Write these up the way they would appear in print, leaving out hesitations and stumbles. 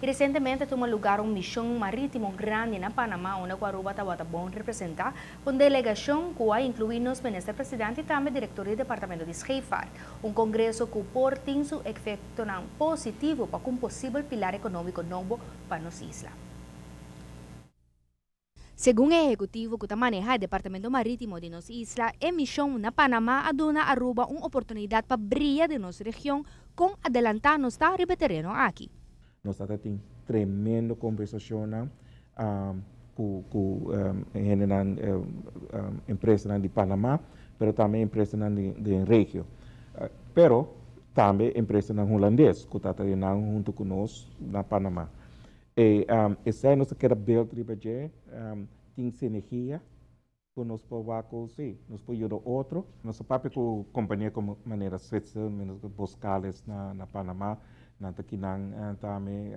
Y recientemente a tuma lugar un mision maritimo grandi na Panama, unda Aruba tabata bon representa, cu un delegacion cu a inclui nos minister presidente y tambe director di departamento di Scheepvaart. Un congreso cu por tin su efecto positivo pa un posibel pilar economico nobo pa nos isla. Segun e ehecutivo cu ta maneha e departamento maritimo di nos isla, e mision na Panama a duna Aruba un oportunidad pa briya den nos region con adelanta nos ta riba e tereno aki. Nos tin tremendo conversacion cu empresa di Panama, pero tambe empresa di region. Pero tambe empresa hulandes cu ta hunto cu nos na Panama. Y esey nos kier build riba dje, tin sinergia cu nos por si, nos por yuda otro. Nos papia cu compania como manera Switzerland, Boskalis na Panama, nan aki nan tambe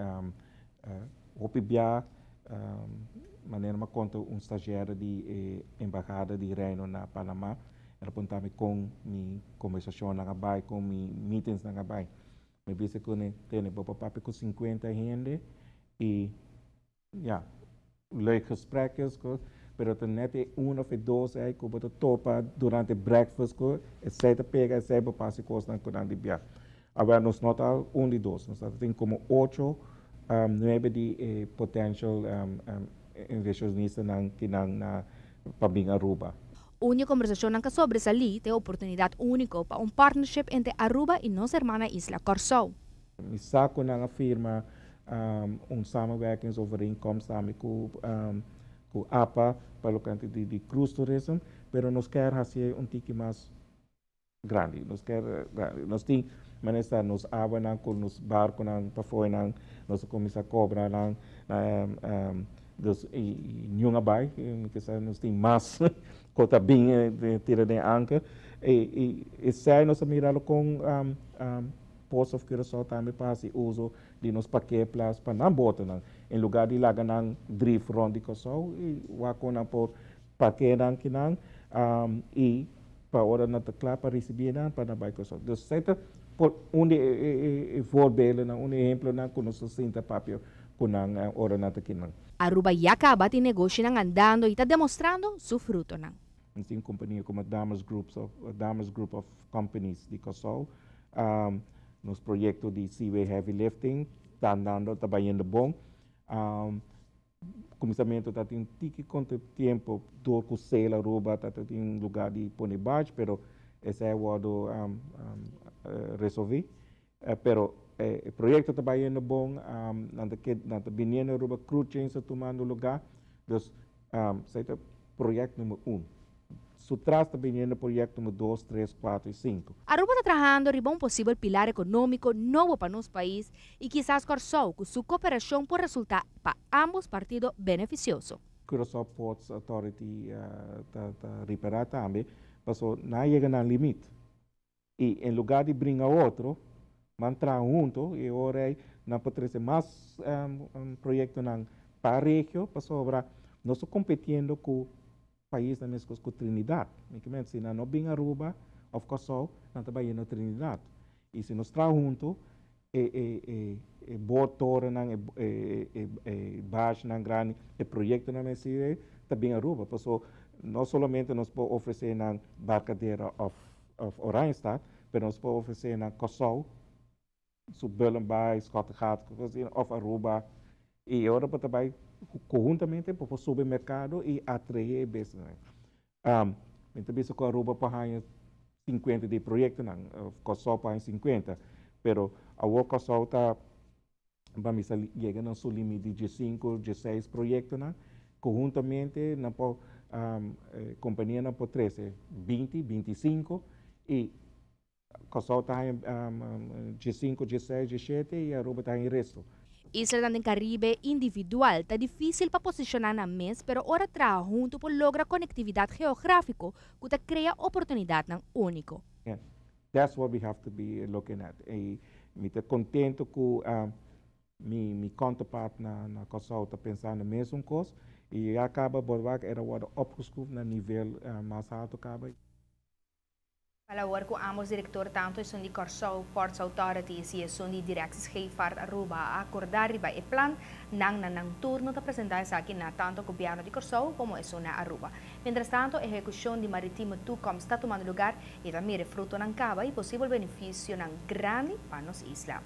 hopi bia, manera mi a conta un stagiaire di embahada di Reino na Panama, el a puntra mi con mi conversacion nan a bay, con mi meetings nan a bay. Mi a bisa cu tene bo papia cu 50 hende y ja, leuk gesprek is, pero ta net un of dos ey cu bo topa durante breakfast cu esey ta pega, esey bo pasa cos nan cu nan di bia. Awor nos no ta un di dos, nos tin como ocho, nuebe di potential inversionista nan cu nan na pa bin Aruba. Un conversacion cu sobresali e oportunidad unico pa un partnership entre Aruba y nos hermana isla Corsou. Mi sa cu nan a firma un samenwerkingsovereenkomst samen cu APA pa loke di cruise tourism, pero nos kier haci un tiki mas grandi. Nos kier grandi. Nos tin manera nos awa nan cu nos barco nan pafo nan, nos cuminsa cobra nan, dus y ningun a bay, cu nos tin mas cu ta bin tira den anker. Y esey nos mira cu Ports of Curaçao tambe pa haci uso di nos parkeerplaats pa nan boto nan. En lugar di laga nan drift rond di Curaçao, y wak nan por parkeer nan aki nan, y pa ora nan ta cla pa ricibi nan pa nan bay Curaçao. Dus esey ta por un voorbeelden, un ehempel nan cu nos sinta papia cu nan ora nan ta aki nan. Aruba ya caba tin negoshi nan andando y ta demostrando su fruto nan. Tin compania como Damas Group of Companies di Curaçao. Nos proyecto di Seaway Heavy Lifting ta andando, ta bayendo bon. Cuminsamento ta tin tiki cuanto tempo door cu Sail Aruba ta tin lugar di pone barge, pero esey a wordo resolvi. Pero e proyecto ta bayendo bon, nan ta biniendo Aruba, crew change ta tumando lugar. Dus, esey ta proyecto number 1. Su tras ta biniendo proyecto number 2, 3, 4 y 5. Aruba ta trahando riba un posibel pilar economico nobo pa nos pais y kisas Corsou, cu su cooperacion por resulta pa ambos partido beneficioso. Curaçao Ports Authority ta ripara tambe, paso nan yega na limite. Y en lugar di bringa otro, ban traha hunto y ora nan por trece mas proyecto nan pa region, pasobra nos ta competiendo cu pais nan mescos cu Trinidad. Si nan no bin Aruba of Curaçao, nan ta bayendo Trinidad. Y si nos traha hunto, e boortoren, e barge nan grandi, e proyecto nan mesire, ta bin Aruba. Paso no solamente nos por ofrece nan Barcadera of Oranjestad, pero nos por ofrece nan Curaçao, su Bullenbaai, Schottegat, of Aruba. Y awor por traha conhuntamente pa subi mercado y atrae business. Anto, bisa cu Aruba pa 50 di proyecto nan, Curaçao pa 50, pero awor Curaçao ta ban yega na su limite di 5, 6 proyecto nan, conhuntamente nan por compania nan por 13, 20, 25 y Curaçao ta 5, 16, 17 y Aruba ta e resto. Isla den Caribe individual ta dificil pa posiciona nan mes, pero ora traha hunto por logra conectividad geografico cu ta crea oportunidad unico. Yeah. That's what we have to be looking at. Y mi ta contento cu mi counterpart na Curaçao ta pensando mesun cos y a caba bo wak era worden opgeschroefd na nivel mas halto caba. Awor ku ambos direktor, tantu esun di Kòrsou Ports Authority i esun di Directie Scheepvaart Aruba, a akordá riba e plan, nan na nan turno ta presentá esaki na tantu gobièrnu di Kòrsou komo esun na Aruba. Mientras tantu, ehekushon di Maritieme Toekomst ta tumando lugá i ta mira frutonan kaba i posibel benefisionan grandi pa nos isla.